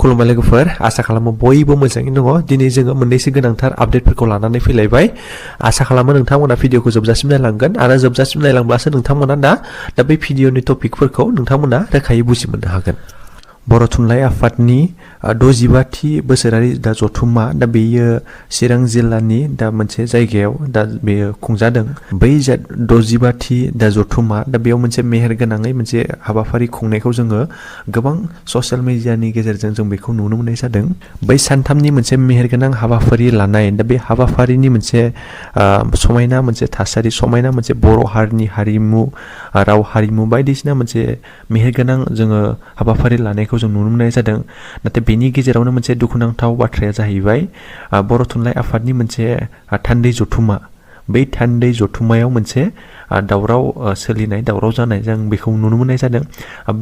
खुलुमबाय लोगोफोर आसा खालामो बयबो मोजाङैनो दङ दिनै जोङो मोननैसो गोनांथार आपडेटफोरखौ लानानै फैलायबाय आसा खालामो नोंथांमोना भिडिअखौ जोबजासिम नायलांगोन आरो जोबजासिम नायलांब्लासो नोंथांमोना दा बे भिडिअनि टपिकफोरखौ नोंथांमोना रोखायै बुजि मोननो हागोन बर' थुनलाइ आफादनि 65थि बोसोरारि जथुम्मा बेयो चिरां जिल्लानि मोनसे जायगायाव बेयो खुंजादों बै 65थि जथुम्मा बेयाव मोनसे मेहेरगोनाङै मोनसे हाबाफारि खुंनायखौ जोङो गोबां ससियेल मिडियानि गेजेरजों जों बेखौ नुनो मोननाय जादों बै सानथामनि मोनसे मेहेरगोनां हाबाफारि लानाय बे हाबाफारिनि मोनसे समायना मोनसे थासारि समायना मोनसे बर' हारिनि हारिमु राव हारिमु बायदिसिना मोनसे मेहेरगोनां जोङो हाबाफारि लानायखौ जों नुनो मोननाय जादों नाथाय बेनि गेजेरावनो मोनसे दुखुनांथाव बाथ्राया जाहैबाय बर' थुनलाइ आफादनि मोनसे थान्दै जथुम्मा बै थान्दै जथुम्मायाव मोनसे दावराव सोलिनाय दावराव जानाय जों बेखौ नुनो मोननाय जादों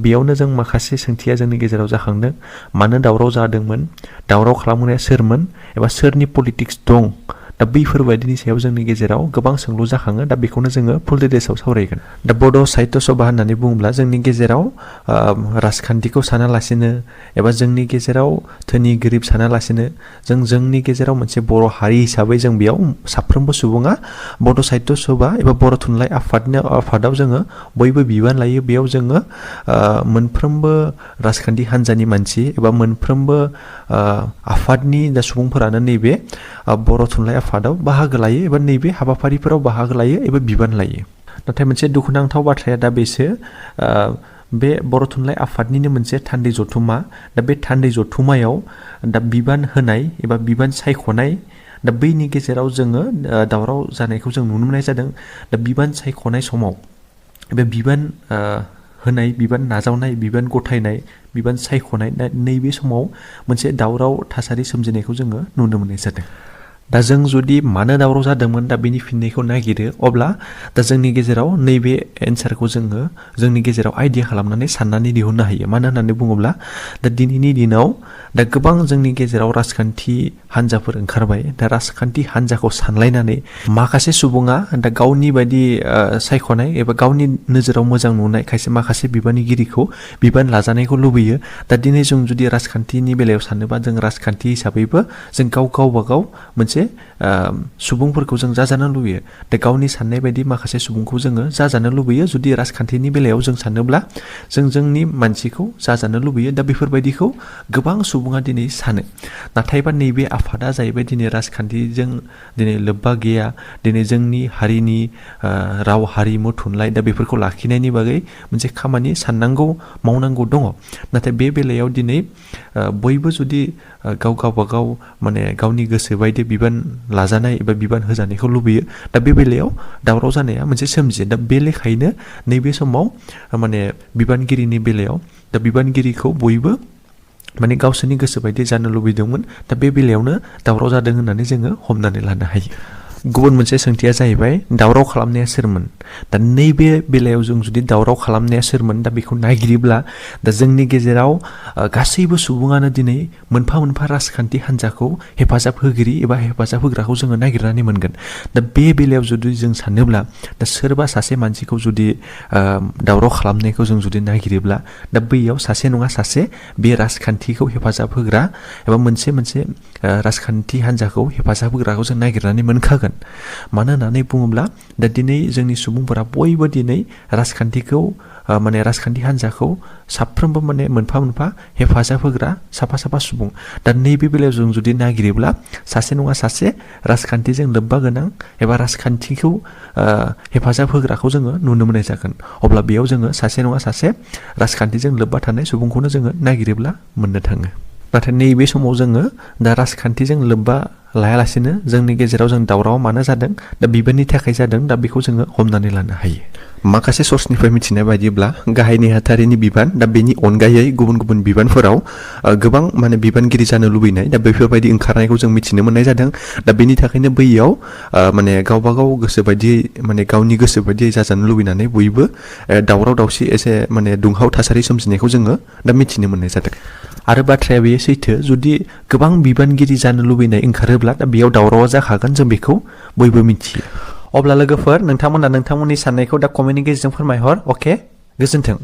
बेयावनो जों माखासे सोंथिया जोंनि गेजेराव जाखांदों मानो दावराव जादोंमोन दावराव खालामनाया सोरमोन एबा सोरनि पलिटिक्स दं बैफोरबायदिनि सायाव जोंनि गेजेराव गोबां सोंलु जाखाङो बेखौनो जोङो फुल डिटेल्सआव सावरायगोन बड' साहित्य सभा होननानै बुङोब्ला जोंनि गेजेराव राजखान्थिखौ सानालासिनो एबा जोंनि गेजेराव धोनि गोरिब सानालासिनो जोंनि गेजेराव मोनसे बर' हारि हिसाबै जों बेयाव साफ्रोमबो सुबुङा बड' साहित्य सभा एबा बर' थुनलाइ आफादाव जोङो बयबो बिबान लायो बेयाव जोङो मोनफ्रोमबो राजखान्थि हान्जानि मानसि एबा मोनफ्रोमबो आफादनि सुबुंफोरानो नैबे बर' थुनलाइ आफादाव बाहागो लायो एबा नैबे हाबाफारिफोराव बाहागो लायो एबा बिबान लायो नाथाय मोनसे दुखुनांथाव बाथ्राया बेसो बे बर' थुनलाइ आफादनिनो मोनसे थान्दै जथुम्मा बे थान्दै जथुम्मायाव बिबान होनाय एबा बिबान सायख'नाय बैनि गेजेराव जोङो दावराव जानायखौ जों नुनो मोननाय जादों बिबान सायख'नाय समाव बे बिबान होनाय बिबान नाजावनाय बिबान गथायनाय बिबान सायख'नाय नैबे समाव मोनसे दावराव थासारि सोमजिनायखौ जोङो नुनो मोननाय जादों जों जुदि मानो दावराव जादोंमोन बेनि फिननायखौ नागिरो अब्ला जोंनि गेजेराव नैबे एन्सारखौ जोङो जोंनि गेजेराव आइडिया खालामनानै साननानै दिहुननो हायो मानो होननानै बुङोब्ला दिनैनि दिनाव गोबां जोंनि गेजेराव राजखान्थि हान्जाफोर ओंखारबाय राजखान्थि हान्जाखौ सानलायनानै माखासे सुबुङा गावनि बायदि सायख'नाय एबा गावनि नोजोराव मोजां नुनाय खायसे माखासे बिबानगिरिखौ बिबान लाजानायखौ लुबैयो दिनै जों जुदि राजखान्थिनि बेलायाव सानोबा जों राजखान्थि हिसाबैबो जों गावबागाव मोनसे सुबुंफोरखौ जों जाजानो लुबैयो गावनि साननाय बायदि माखासे सुबुंखौ जोङो जाजानो लुबैयो जुदि राजखान्थिनि बेलायाव जों सानोब्ला जों जोंनि मानसिखौ जाजानो लुबैयो बेफोरबायदिखौ गोबां सुबुङा दिनै सानो नाथायबा नैबे आफादा जाहैबाय दिनै राजखान्थिजों दिनै लोब्बा गैया दिनै जोंनि हारिनि राव हारिमु थुनलाइ बेफोरखौ लाखिनायनि बागै मोनसे खामानि साननांगौ मावनांगौ दङ नाथाय बे बेलायाव दिनै बयबो जुदि गावबागाव माने गावनि गोसो बायदि बिबान लाजानाय एबा बिबान होजानायखौ लुबैयो बे बेलायाव दावराव जानाया मोनसे सोमजियो बे लेखायैनो नैबे समाव माने बिबानगिरिनि बेलायाव बिबानगिरिखौ बयबो माने गावसोरनि गोसो बायदि जानो लुबैदोंमोन बे बेलायावनो दावराव जादों होननानै जोङो हमनानै लानो हायो गुबुन मोनसे सोंथिया जाहैबाय दावराव खालामनाया सोरमोन नैबे बेलायाव जों जुदि दावराव खालामनाया सोरमोन बेखौ नागिरोब्ला जोंनि गेजेराव गासैबो सुबुङानो दिनै मोनफा मोनफा राजखान्थि हान्जाखौ हेफाजाब होगिरि एबा हेफाजाब होग्राखौ जोङो नागिरनानै मोनगोन बे बेलायाव जुदि जों सानोब्ला सोरबा सासे मानसिखौ जुदि दावराव खालामनायखौ जों जुदि नागिरोब्ला बैयाव सासे नङा सासे बे राजखान्थिखौ हेफाजाब होग्रा एबा मोनसे राजखान्थि हान्जाखौ हेफाजाब होग्राखौ जों नागिरनानै मोनखागोन मानो होननानै बुङोब्ला दिनै जोंनि सुबुंफोरा बयबो दिनै राजखान्थिखौ माने राजखान्थि हान्जाखौ साफ्रोमबो माने मोनफा मोनफा हेफाजाब होग्रा साफा सुबुं नैबे बेलायाव जों जुदि नागिरोब्ला सासे नङा सासे राजखान्थिजों लोब्बा गोनां एबा राजखान्थिखौ हेफाजाब होग्राखौ जोङो नुनो मोननाय जागोन अब्ला बेयाव जोङो सासे नङा सासे राजखान्थिजों लोब्बा थानाय सुबुंखौनो जोङो नागिरोब्ला मोननो थाङो नाथाय नैबे समाव जोङो राजखान्थिजों लोब्बा लायालासिनो जोंनि गेजेराव जों दावराव मानो जादों बिबाननि थाखाय जादों बेखौ जोङो हमनानै लानो हायो माखासे सर्सनिफ्राय मिथिनाय बायदिब्ला गाहाय नेहाथारिनि बिबान बेनि अनगायै गुबुन गुबुन बिबानफोराव गोबां माने बिबानगिरि जानो लुबैनाय बेफोरबायदि ओंखारनायखौ जों मिथिनो मोननाय जादों बेनि थाखायनो बैयाव माने गावबागाव गोसो बायदियै माने गावनि गोसो बायदियै जाजानो लुबैनानै बयबो दावराव दावसि एसे माने दुंहाव थासारि सोमजिनायखौ जोङो मिथिनो मोननाय जादों आरो बाथ्राया बेयो सैथो जुदि गोबां बिबानगिरि जानो लुबैनाय ओंखारोब्ला बेयाव दावरावा जाखागोन जों बेखौ बयबो मिथियो अब्ला लोगोफोर नोंथांमोना नोंथांमोननि साननायखौ कमेन्टनि गेजेरजों फोरमायहर अके गोजोन्थों